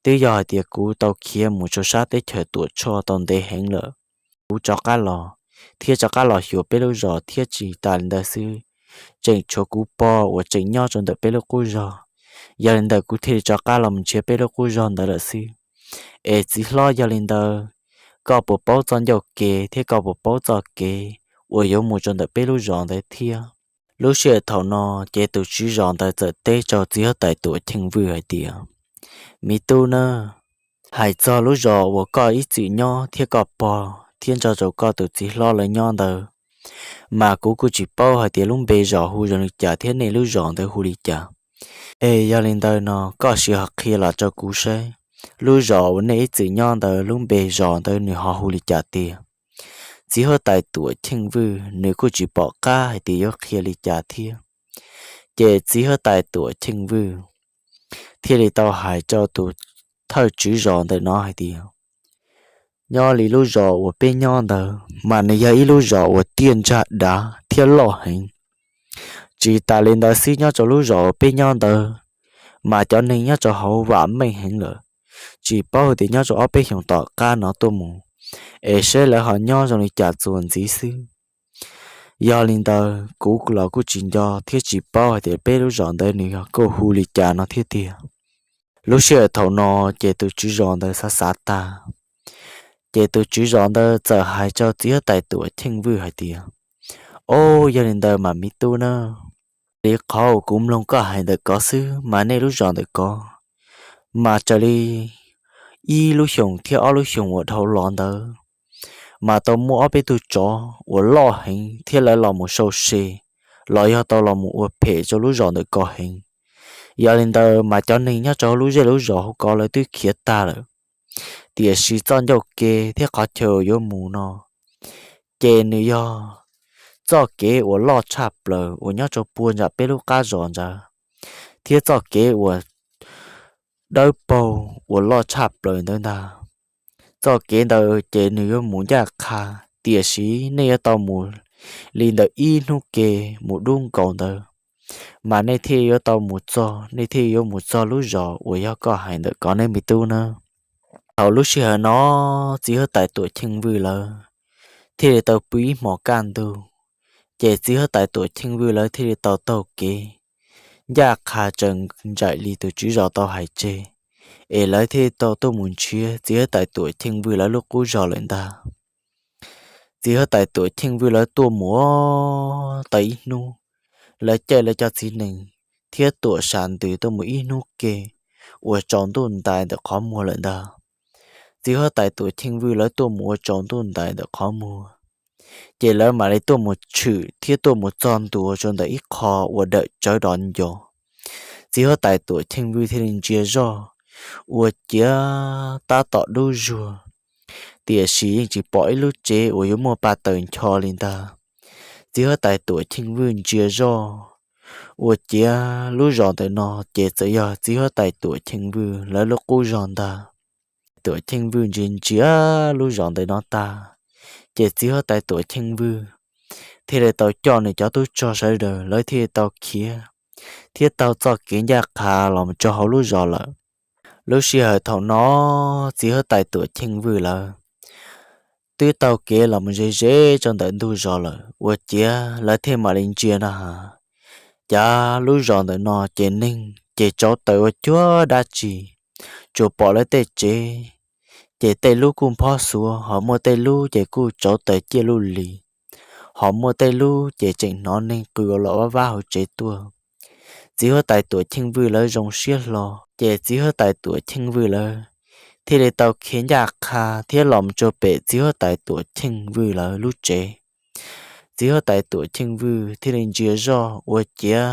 twb yog hais tias kuv tau khiav mus rau sab teb chaws Tuam Tshoj tau ntev heev lawm, kuv rov qab los, thiab rov qab los xyuas peb lub zos thiab tsis tas li ntawd xwb, tseem tshuav kuv pog uas tseem nyob rau ntawm peb lub qub zog. Yog li ntawd kuv thiaj li rov qab los mus nrhiav peb lub qub zog ntawd lawm xwb. Es txiv hlob, yog li ntawd koj puas paub txoj ncauj kev thiab koj puas paub txoj kev uas yuav mus rau ntawm peb lub zos ntawd thiab? Lub sij hawm thaum no ces tus tswv zos ntawd txawm teb rau txiv huab tais Tuam Cheej Vwj hais tias, Me tub na, hais txog lub zos uas koj ib txwm nyob thiab koj pog thiab nrog rau koj tus txiv hlob lawv nyob ntawd, mas kuv kuj tsis paub hais tias lub npe zos hu zoo li cas thiab nej lub zos ntawd hu li cas. Es yog li ntawd no koj sim ho qhia los rau kuv saib, lub zos uas nej ib txwm nyob ntawd lub npe zos ntawd nws ho hu li cas tiag? Txiv huab tais Tuam Cheej Vwj nws kuj tsis pom qab hais tias yuav qhia li cas thiab. Ces txiv huab tais Tuam Cheej Vwj thiaj li tau hais rau tus thawj tswv zos ntawm no hais tias, Nyob li lub zos uas peb nyob ntawd mas nws yog ib lub zos uas tiaj ntsag dav thiab loj heev. Tsis tas li ntawd xwb, nyob rau lub zos uas peb nyob ntawd mas cov neeg nyob rau hauv vam meej heev lawm. Tsis paub tias nyob rau ob peb xyoos tom qab no tuaj mus, es saib lawv ho nyob zoo li cas txuas ntxiv xwb. Yog li ntawd kuv los kuj tsis nco thiab tsis paub hais tias peb lub zos ntawd nws yog kuj hu li cas no thiab tiag. Lub sij hawm thaum no ces tus tswv zos ntawd xav xav tag, ces tus tswv zos ntawd txawm hais rau txiv huab tais Tuam Cheej Vwj hais tias, Au, yog li ntawd mas me tub na, li qhov uas kuv mloog koj hais ntawm ko xwb mas nej lub zos ntawm ko mas raws li ib lub xyoos thiab ob lub xyoos uas dhau los ntawd mas tau muaj ob peb tug tsov uas loj heev thiab lawv los mus sau se los yog tau los mus ua phem rau lub zos ntawm ko heev. Yog li ntawd mas cov neeg nyob rau lub zej lub zos hauv ko lawv twb khiav tag lawm. Tiam sis txoj ncauj ke thiab qhov chaw uas yuav mus no ces nws yog txoj kev uas loj tshaj plaws uas nyob rau puag nram peb lub qab zos ntawd, thiab txoj kev uas dawb paug uas loj tshaj plaws ntawd ntag. Txoj kev ntawd ces nws yuav mus ncaj qha, tiam sis nej yuav tau mus li ntawm ib hnub ke mus dub nkaus ntawd, mas nej thiaj yuav tau mus txog, nej thiaj yuav mus txog lub zos uas yog koj hais ntawm ko ne me tub na. Thaum lub sij hawm no txiv huab tais Tuam Cheej Vwj lawv thiaj li tau pw ib hmos kaj ntug, ces txiv huab tais Tuam Cheej Vwj lawv thiaj li tau taug kev ncaj qha raws nraim li tus tswv zos tau hais tseg, es lawv thiaj li tau tuaj mus nrhiav txiv huab tais Tuam Cheej Vwj lawv lub qub zos lawm ntag. Txiv huab tais Tuam Cheej Vwj lawv tuaj mus tau ib hnub, lawv caij lawv cov txiv nees thiab Tuam sam ntws tuaj mus ib hnub ke uas tsaus ntuj ntais ntawm qhov muag lawm ntag. Txiv huab tais Tuam Cheej Vwj lawv tuaj mus ua tsaus ntuj ntais ntawm qhov muag, ces lawv mam li tuaj mus tshwm thiab tuaj mus txog ntua rau ntawm ib qho uas dawm tsawv dov nco. Txiv huab tais Tuam Cheej Vwj thiaj li ntsia zoj, ua ciav tab tom dub zuag, tiam sis yeej tsis pom ib lub tsev uas yuav muaj pa taws ncho li ntag. Txiv huab tais Tuam Cheej Vwj ntsia zoj, ua ciav lub zos ntawm no ces txawm yog txiv huab tais Tuam Cheej Vwj lawv lub qub zos ntag. Tuam Cheej Vwj ntsia ntsia lub zos ntawm no tag, ces txiv huab tais Tuam Cheej Vwj thiaj li tau coj nws cov tub rog sawv daws lawv thiaj li tau khiav thiab taug txoj kev ncaj qha los mus rau hauv lub zos lawm. Lub sij hawm thaum no txiv huab tais Tuam Cheej Vwj lawv twb taug kev los mus ze ze rau ntawm ntug zos lawm, ua ciav lawv thiaj mam li ntsia na has, cas lub zos ntawm no ces neeg ces tsauv taws ua cuag dab tsi, tsuas pom lawv tej tsev ces tej lub kuj nphob xuav, ho muaj tej lub ces kuj tsauv taws ciaj luj li, ho muaj tej lub ces tseem hnov neeg qw ua los vab vab hauv tsev tuaj. Txiv huab tais Tuam Cheej Vwj lawv zoo siab hlo, ces txiv huab tais Tuam Cheej Vwj lawv thiaj li tau khiav ncaj qha thiab los mus rau pem txiv huab tais Tuam Cheej Vwj lawv lub tsev. Txiv huab tais Tuam Cheej Vwj thiaj li ntsia zoj, ua ciav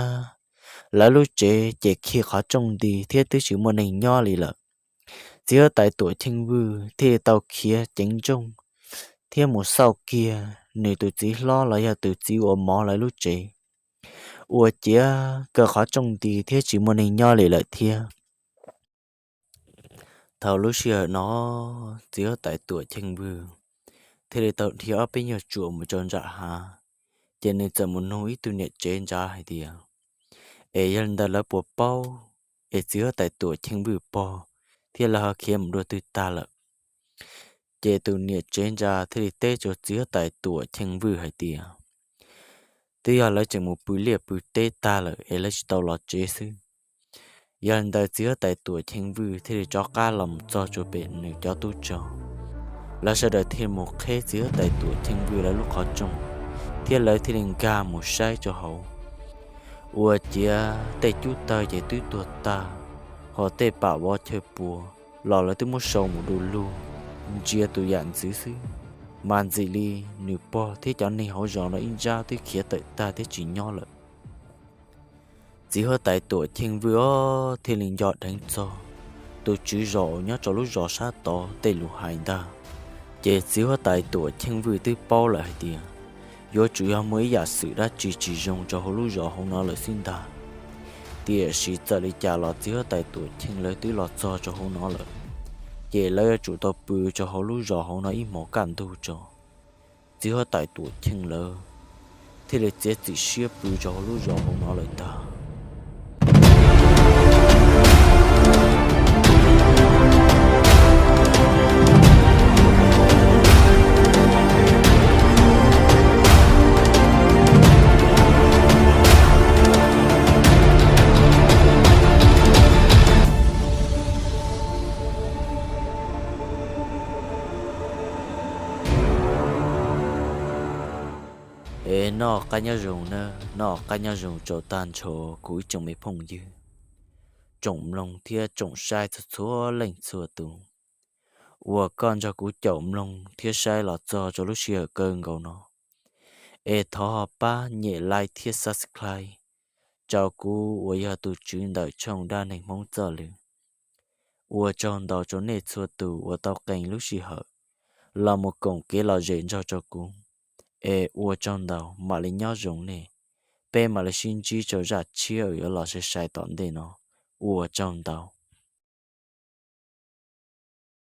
lawv lub tsev ces khi qhov rooj nti thiab twb tsis muaj neeg nyob li lawm. Txiv huab tais Tuam Cheej Vwj thiaj li tau khiav ceev nrooj thiab mus xauj kiag nws tus txiv hlob los yog tus txiv uas mov lawv lub tsev, ua ciav kaw qhov rooj nti thiab tsis muaj neeg nyob li lawm thiab. Thaum lub sij hawm no txiv huab tais Tuam Cheej Vwj thiaj li tau dhia ob peb nyuag tsuam mus rau nram hav, ces nws txawm mus nug ib tug niam tsev ntawd hais tias, Es yog li ntawd lawv puas paub es txiv huab tais Tuam Cheej Vwj pog thiab lawv ho khiav mus dua twg tag lawm? Ces tus niam tsev ntsa thiaj li teb rau txiv huab tais Tuam Cheej Vwj hais tias, twb yog lawv tseem mus pw liaj pw teb tag lawm es lawv tsis tau los tsev xwb. Yog li ntawd txiv huab tais Tuam Cheej Vwj thiaj li rov qab los mus txog rau pem nws cov tub rog. Lawv sawv daws thiaj mus qheb txiv huab tais Tuam Cheej Vwj lawv lub qhov rooj, thiab lawv thiaj li nkag mus saib rau hauv. Ua ciav tej cub tawg ces twb tuag tag, hos tej pam vov chaw puas los lawv twb muab sau mus du lug ntsia tus yam ntxwv xwb. Mas ntxim li nws pog thiab cov neeg hauv zos no ib nrab twb khiav tawm tag thiab tsis nyob lawm. Txiv huab tais Tuam Cheej Vwj os thiaj li nco dheev txog tus tswv zos uas nyob rau lub zos sab tod tej lus hais ntag. Ces txiv huab tais Tuam Cheej Vwj twb paub lawm hais tias yuav tsum yog muaj ib yam xwm dab tsi tsis zoo rau hauv lub zos hauv no lawm xwb ntag. Tiam sis txawm li cas los txiv huab tais Tuam Cheej lawv twb los txog rau hauv no lawm, ces lawv yuav tsum tau pw rau hauv lub zos hauv no ib hmos kaj ntug tso. Txiv huab tais Tuam Cheej lawv thiaj li txiav txim siab pw rau hauv lub zos hauv no lawm ntag. Es noj qab nyob zoo na, noj qab nyob zoo rau tag nrho kuv ib tsoom me phooj ywg, tsoom mloog thiab tsoom saib txhua txhua leej txhua tus uas koj nrog kuv caum mloog thiab saib los txog rau lub sij hawm kawg nkaus no. Es thov ho pab nyem like thiab subscribe rau kuv uas yog tus tswv ntawm tshooj Dab Neeg Hmoob Txoj Lw. Ua tsaug ntau rau nej txhua tus uas tau qee lub sij hawm los mus koom kev lom zem nrog rau kuv. Es ua tsaug ntau, mam li nyob zoo nej, peb mam li sib ntsib rau zaj tshiab uas yuav los sai sai tom ntej no. Ua tsaug ntau.